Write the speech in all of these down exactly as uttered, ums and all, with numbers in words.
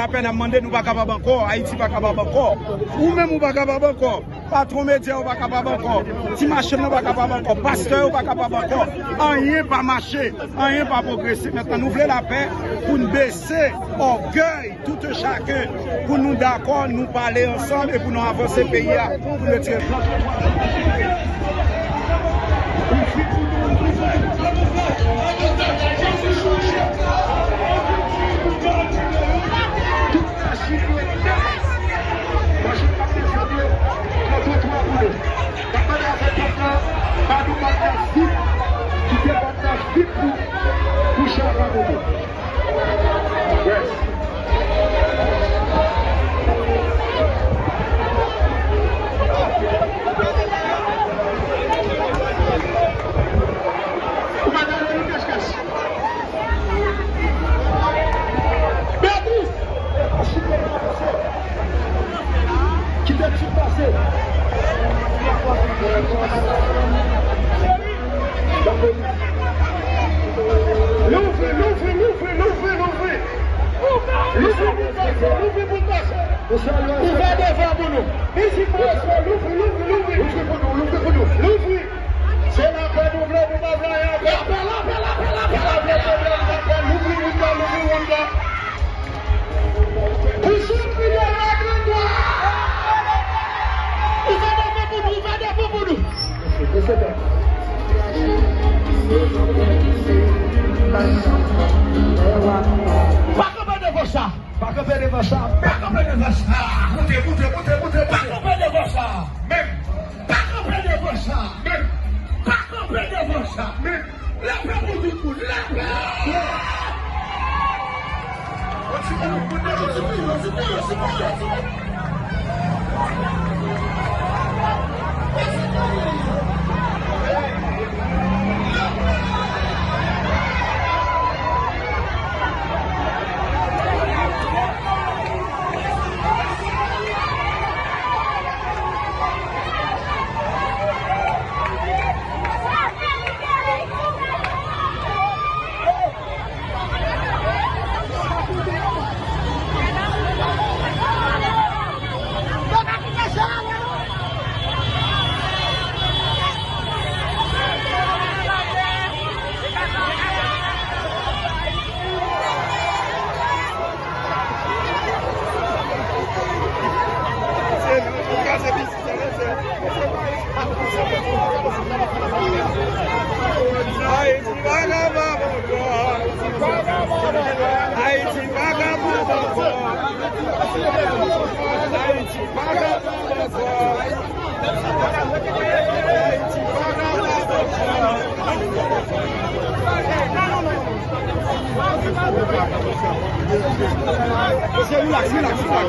Lapè n ap mande, nou pa kapab ankò. Ayiti pa kapab ankò. Ou menm ou pa kapab ankò. Patwon medya yo pa kapab ankò. Ti machann nan pa kapab ankò. Pastè yo pa kapab ankò. Anyen pa mache. Anyen pa pwogrese. Mentnan, nou vle lapè pou n bese ògèy tout chak, pou nou dakò, nou pale ansanm e pou nou avanse peyi a, pou nou tire. Tout machin yo, machin k ap desann yo, pran twotwa pou nou. N ap mande avèk pèp la, ba nou banda vip, kite banda vip pou, pou chay la monte. Yes. Ou pa ta ale nan kachkach. Beatrice! Kite m sou pase. Louvri, louvri, louvri, louvri, louvri, louvri. Louvri pou pase, louvri pou pase. Ouvè devan pou nou. Mizik mwen, louvri, louvri, louvri. Louvri pou nou, louvri pou nou. Louvri. Se lapè nou vle, nou pa vle anyen ankò. Lapè, lapè, lapè, lapè, lapè, lapè, lapè. Louvri wout la, louvri wout la. Pou sot milyon la, grandwa. Ouvè devan pou nou, ouvè devan pou nou. Pa kanpe devan sa. Pa kanpe devan sa. Pa kanpe devan sa. Moute, moute, moute, moute, moute. Pa kanpe devan sa. Menm. Pa kanpe devan sa. Menm. Pa kanpe devan sa. Menm. Lapè pou tout moun. Lapè. Ayiti vagabon ankò. Ayiti vagabon ankò. Ayiti vagabon ankò. Mesye, relax, relax, relax.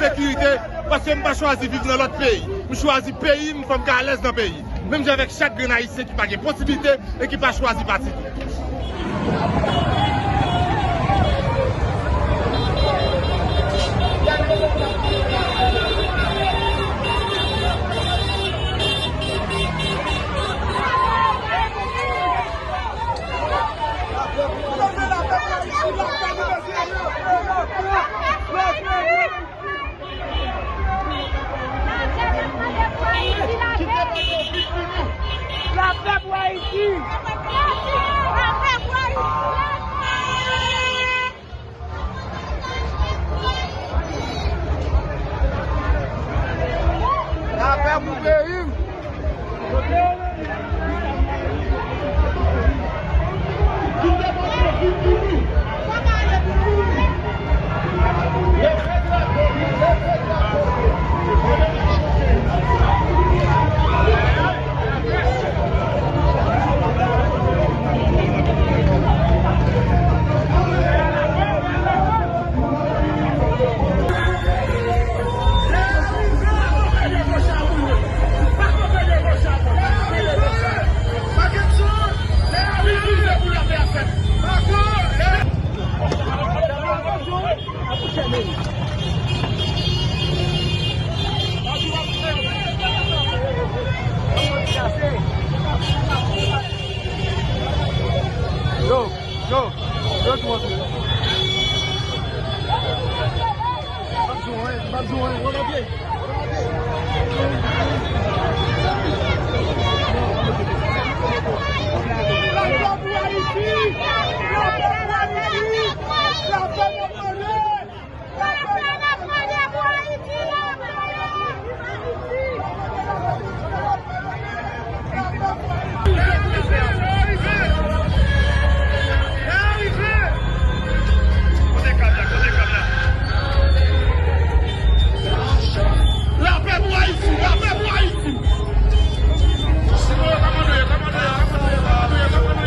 Sekirite, paske m pa chwazi viv nan lòt peyi. M chwazi peyi m, fò m ka alèz nan peyi. Menm jan avèk chak grenn ayisyen ki pa gen posiblite e ki pa chwazi pati tou. Lapè pou Ayiti! Lapè pou Ayiti! Yo, yo, yo, yo, yo. M ap di w anyen, m ap di w anyen, wè papye. Lapè pou Ayiti! Lapè pou Ayiti! Lapè pou Ayiti! Lapè pou Ayiti! Lapè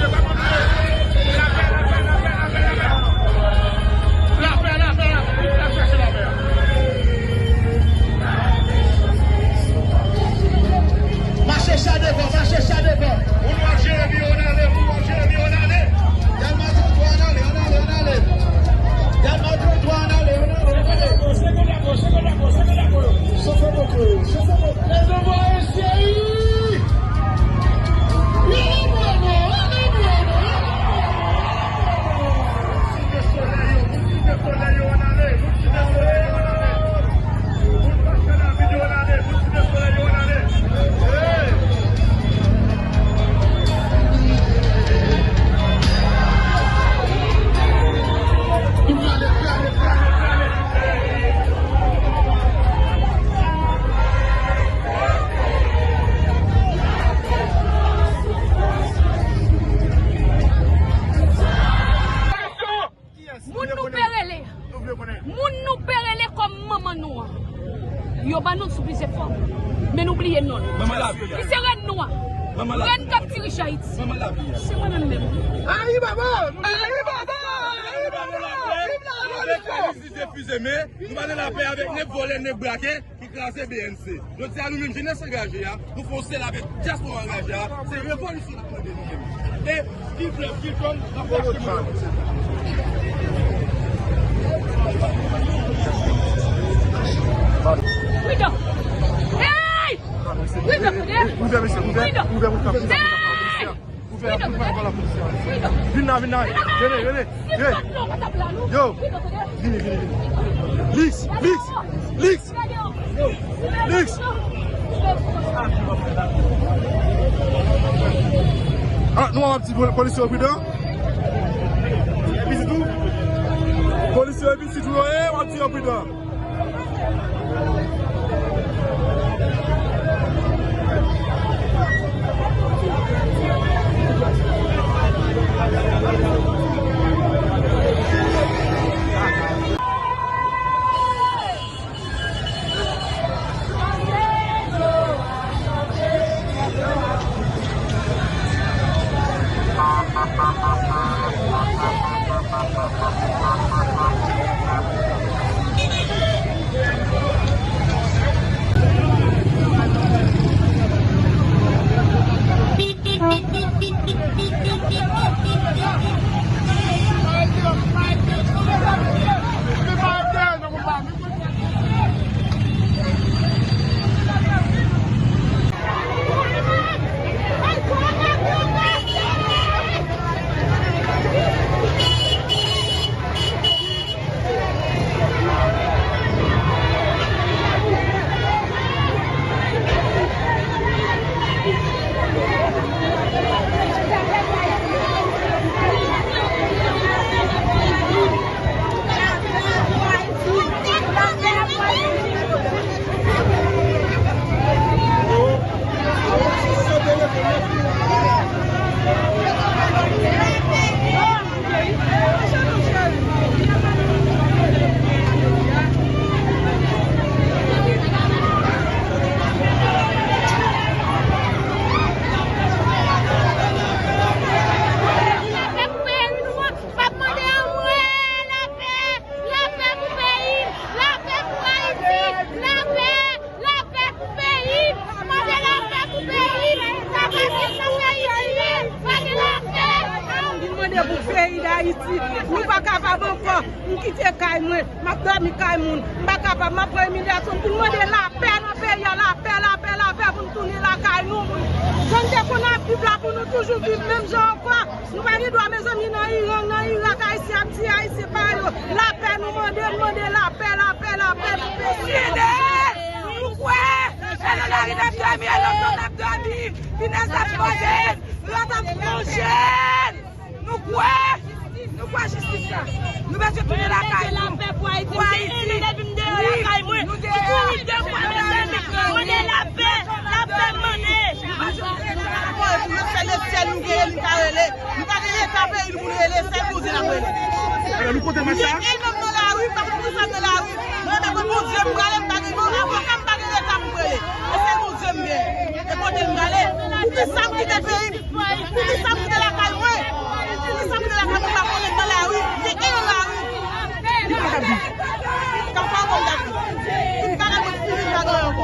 pou Ayiti! Lapè, lapè, lapè, lapè, lapè. Mache cha devan, mache cha devan. Pou nou ap jere pi yo n ale, pou nou ap jere pi yo n ale. Y al maltretwa, ann ale, ann ale, ann ale. Y al maltretwa, ann ale, ann ale, ann ale. Chofe boko yo, chofe boko yo. Lèzanfan Ayisyen! Yo, mwen, mwen, mwen, mwen, mwen. Site solèy yo, moun site solèy yo, ann ale. Moun site solèy yo, ann ale. Moun pastè David yo, ann ale. Moun site solèy yo, ann ale. Hey! Nou prale, prale, prale, prale. Moun nou pe rele, moun nou pe rele kòm manman nou an, yo ban nou l sou plizyè fòm, men nou bliye non l. Manman lavi a. Li se rèn nou an. Manman lavi a. Rèn k ap dirije Ayiti. Manman lavi a. Se mwen menm menm. Ayi baba! Ayi baba! Ayi baba! Viv la revolisyon! Viv la revolisyon! Viv la revolisyon! Nou pa nan lapè avèk nèg vòlè, nèg brake ki kraze B N C. Jodi a, nou menm jenès angaje a, nou fè yon sèl avèk dyaspora angaje a, se revolisyon n ap mande nou menm. E ki flèv, ki flanm, n ap rache mwen. Freedom! Hey! Freedom today! Freedom! Hey! Ouvè, ouvè, ouvè, ouvè, ouvè. Vin la, vin la. Rele, rele. Yo. Vini, vini, vini. Lix, Lix, Lix. Lix. Ah, nou ap di polisye yo pridan. Epi sitou, polisye yo epi sitou, eh, w ap di yo pridan. Dòmi kay moun, m pa kapab, m ap pran imilyasyon pou n mande lapè nan peyi a, lapè, lapè, lapè pou n tounen lakay nou. Jan n te konn ap viv la pou nou toujou viv menm jan ankò. Nou pa gen dwa, mezanmi, nan Iran, nan Irak, Ayisyen ap tiye Ayisyen pa yo. Lapè nou mande, n mande lapè, lapè, lapè pou peyi a. Nou kwè, e nan lari n ap dòmi, e nan zòn n ap dòmi. Pinèz ap manje n, rat ap manje n. Nou kwè, nou kwè jistis la. Nou bezwen tounen lakay nou. Pou Ayiti. Wi, nou deyò. Mande lapè, lapè mande. Pou yo fè lè sèl nou genyen, nou ka rele. Nou pa gen leta peyi nou pou nou rele, sèl Bondye n ap rele. Alò, nou kote match la? Gen enòm nan lari, pa konn poukisa nan lari. Mwen menm, mwen Bondye m prale, m pa gen bon avoka, m pa gen leta pou m rele. E sèl Bondye m gen. E kote m prale? Poukisa m kite peyi m? Poukisa m kite lakay mwen? Poukisa m kite lakay mwen? M pa konnen nan lari. Gen enòm lari. Ki sa k ap di? Ka pa bon, dakò. Tout bagay mwen fini, m pa gen ankò.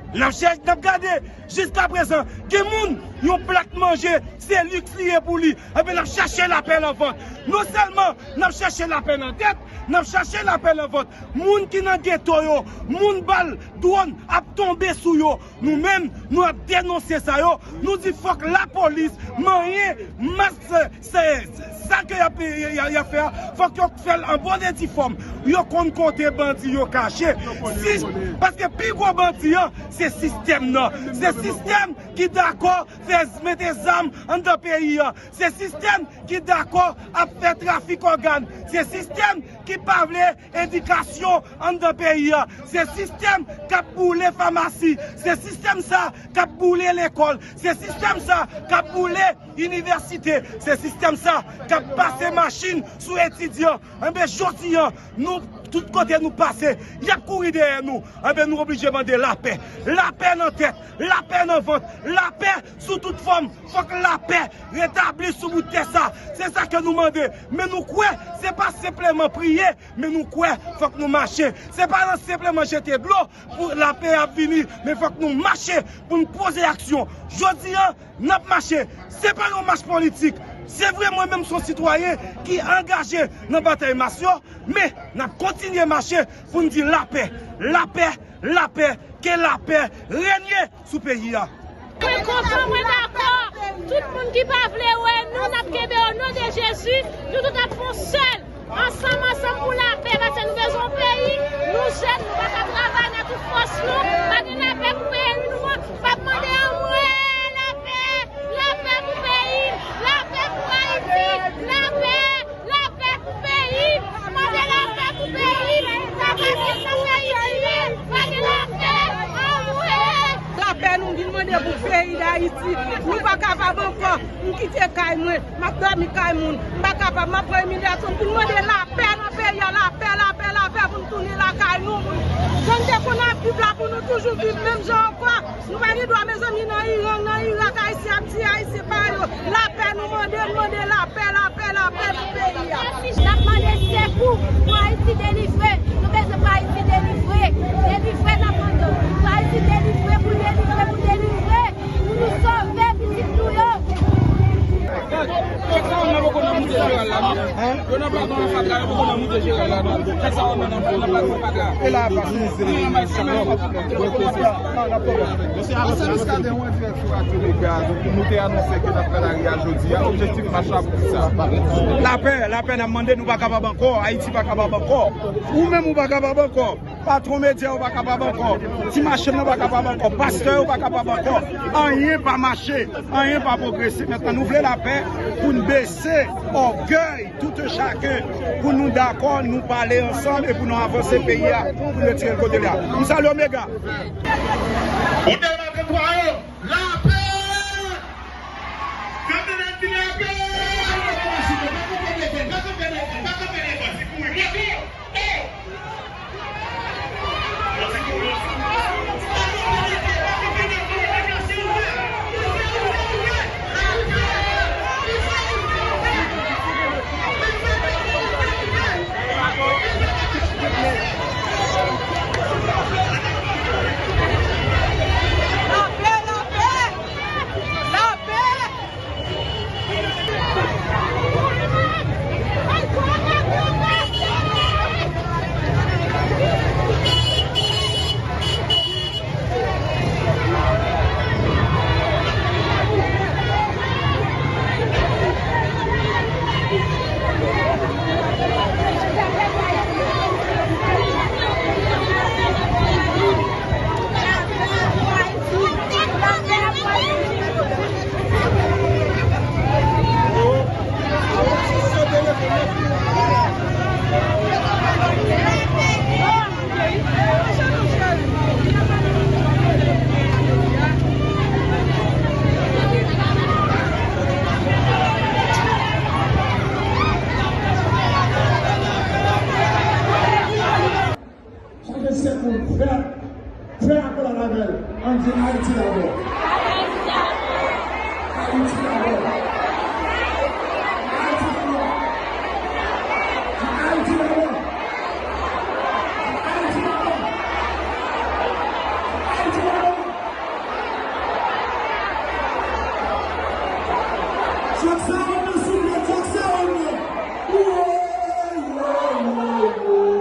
N ap chèche, n ap gade. Jiskaprezan, gen moun, yon plat manje, se liks li ye pou li. Enben, n ap chache lapè nan vant. Non sèlman n ap chache lapè nan tèt, n ap chache lapè nan vant. Moun ki nan geto yo, moun bal, dwòn ap tonbe sou yo. Nou menm, nou ap denonse sa yo. Nou di fòk lapolis manyen mas Se, sa ke y ap, y, y, y ap fè a, fòk yo fè l an bon e di fòm. Yo konn kote bandi yo kache. Si, paske pi gwo bandi an, se sistèm nan. Se sistèm ki dakò fè z-, mete zam anndan peyi a. Se sistèm ki dakò ap fè trafik ògàn. Se sistèm ki pa vle edikasyon anndan peyi a. Se sistèm k ap boule famasi. Se sistèm sa k ap boule lekòl. Se sistèm sa k ap boule inivèsite. Se sistèm sa k ap pase machin sou etidyan. Enben, jodi a, nou, tout kote nou pase, y ap kouri dèyè nou. Enben, nou oblije mande lapè. Lapè nan tèt, lapè nan vant, lapè sou tout fòm. Fòk lapè retabli sou bout tè sa. Se sa ke nou mande. Men nou kwè, se pa senpleman priye, men nou kwè, fòk nou mache. Se pa nan senpleman jete dlo pou lapè ap vini, men fòk nou mache pou n poze aksyon. Jodi a, n ap mache. Se pa yon mach politik. Se vre, mwen menm, se yon sitwayen ki angaje nan batay mas yo, men n ap kontinye mache pou n di lapè, lapè, lapè, ke lapè renye sou peyi a. Mwen kontan, mwen dakò. Tout moun ki pa vle wè nou, n ap kenbe o non de Jezi. Nou tout ap fè yon sèl. Ansanm, ansanm pou lapè, paske nou bezwen yon peyi. Nou jèn, nou pa ka travay nan tout fòs nou. Pa gen lapè pou peyi nou an. M ap mande anmwe lapè, lapè pou peyi m, lapè pou Ayiti, lapè, lapè pou peyi m. Mande lapè pou peyi m. Sa pase nan peyi m ye. Pa gen lapè, anmwe. Lapè nou vin mande pou peyi Dayiti. Nou pa kapab ankò. M kite kay mwen, m ap dòmi kay moun. M pa kapab, m ap pran imilyasyon pou n mande lapè nan peyi a, lapè, lapè, lapè pou n tounen lakay nou. Jan n te konn ap viv la pou nou toujou viv menm jan ankò. Nou pa gen dwa, mezanmi, nan Iran, nan Irak, Ayisyen ap tiye Ayisyen pa yo. Lapè nou mande, n mande lapè, lapè, lapè pou peyi a. N ap mande sekou pou Ayiti delivre. Nou bezwen pou Ayiti delivre. Delivre n ap mande. Pou Ayiti delivre, pou delivre, pou delivre. Pou nou sove pitit nou yo. Kèk sa yo nan poko nan moute jeneral la, non. Yo nan plato an fatra, yo poko nan moute jeneral la, non. Kèk sa yo nan, nan, nan plato an fatra. E la, pa fini, se li. Ansanm Muscadin, ou an dirèk sou Radio Mega. Donk, nou te anonse ke n ap pran lari a jodi a. Objektif mach la pou ki sa? Lapè, lapè n ap mande, nou pa kapab ankò. Ayiti pa kapab ankò. Ou menm ou pa kapab ankò. Patwon medya yo pa kapab ankò. Ti machann nan pa kapab ankò. Pastè yo pa kapab ankò. Anyen pa mache. Anyen pa pwogrese. Mentnan, nou vle lapè pou n bese ògèy tout e chaken, pou nou dakò, nou pale ansanm e pou nou avanse peyi a, pou n retire l kote l ye a. M salye Omega. Ou te la gen twa yo. Lapè! Kanpe nèt vini lapè! Ayisyen pou l fè, fè akolad avè l. Ann di Ayiti dabò. Ayiti dabò. Ayiti dabò. Ayiti dabò. Ayiti dabò. Ayiti dabò. Chak sa yo nan soulye, chak sa yo nan. Woy, woy, woy, woy.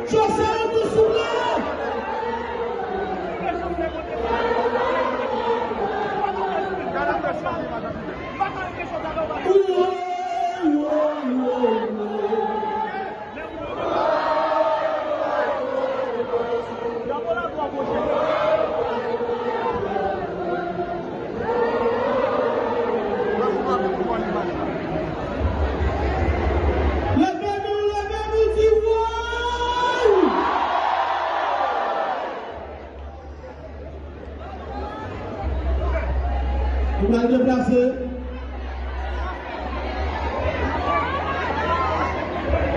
Joseph, tou souple! Leve men w, leve men w, di woy! Nou pral deplase.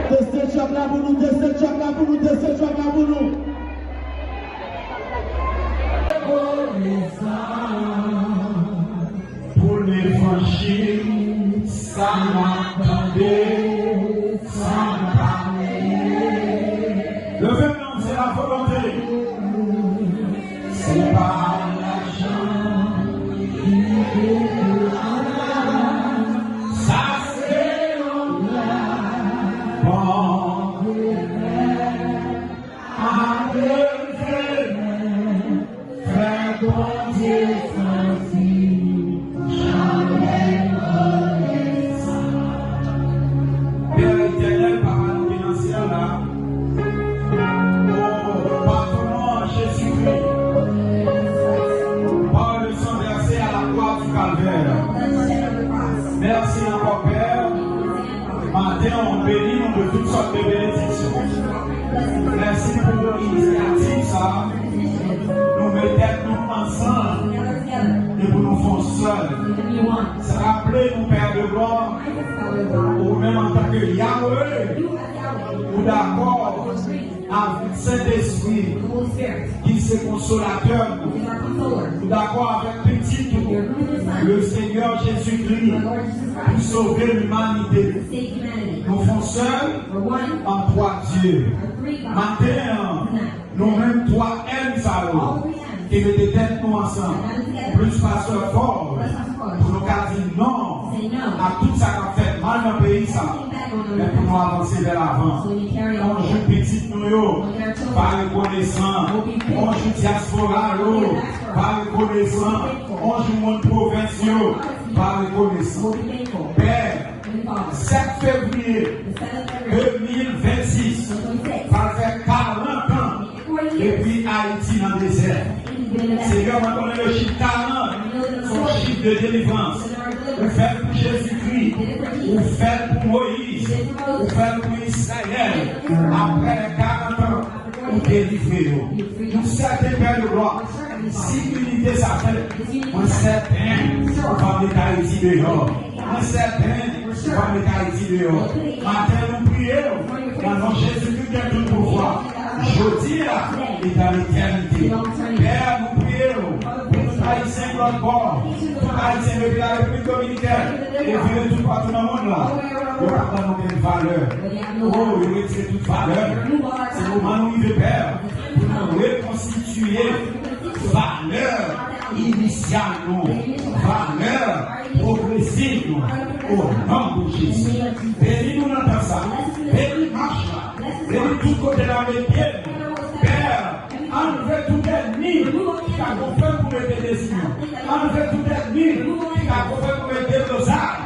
Teste tchòk la pou nou, teste tchòk la pou nou, teste tchòk la pou nou. Pou levanjil, sa m ap tande, sa m pa bliye. Leve men w, se la volonte. Se pa lajan ki fè ke sa se yon bon. Fè Bondye santi jan mwen konnen sa. Pè etènèl, Papa nou ki nan syèl la, o, pa ton non an Jezikri, par le sang versé à la croix du Calvaire. Mèsi ankò, Pè. Maten an, ou beni nou de tout sòt de benediksyon. Mèsi pou inisyativ sa a. Nou met tèt nou ansanm e pou nou fè yon sèl. Raple nou, Pè de glwa, ou menm antanke Yahweh, ou dakò avèk Sentespri ki se konsolatè nou. Nou dakò avèk Pitit ou, le Seigneur Jésus-Christ, pou sove limanite. Nou fè yon sèl an twa Dye. Maten an, nou menm twa N sa yo ki mete tèt nou ansanm, plis pastè Paul, pou nou ka di non a tout sa k ap fèt mal nan peyi sa, men pou nou avanse vè lavan. On jou pitit nou yo va rekonesan, on jou dyaspora yo va rekonesan, on jou moun pwovens yo va rekonesan. Pè, sèt fevriye de mil vennsis, pral fè karant an depi Ayiti nan dezè. Senyè, mwen konnen le chif karant se yon chif de delivrans. Ou fè l pou Jezikri, ou fè l pou Moyiz, ou fè l pou Izrayèl. Apre karant an, ou delivre yo. Nou sèten, Pè de glwa, si inite sa fèt, mwen sèten ou va met Ayiti deyò. Mwen sèten ou va met Ayiti deyò. Maten, nou priye w nan non Jezikri ki gen tout pouvwa, jodi a e dans l'éternité. Pè, nou priye w pou tout Ayisyen ki lòtbò, tout Ayisyen depi la Repiblik Dominikèn e vire toupatou nan mond lan. Yo pa ban nou okenn valè. O, yo retire tout valè. Se moman nou rive, Pè, pou nou rekonstitiye valè inisyal nou, valè pwogresiv nou, o non de Jezi. Beni nou nan tan sa. Beni mach la. Beni tout kote n ap met pye nou. Pè, anlve tout ènmi ki ka gonfle pou mete deziyon. Anlve tout ènmi ki ka gonfle pou mete blozay.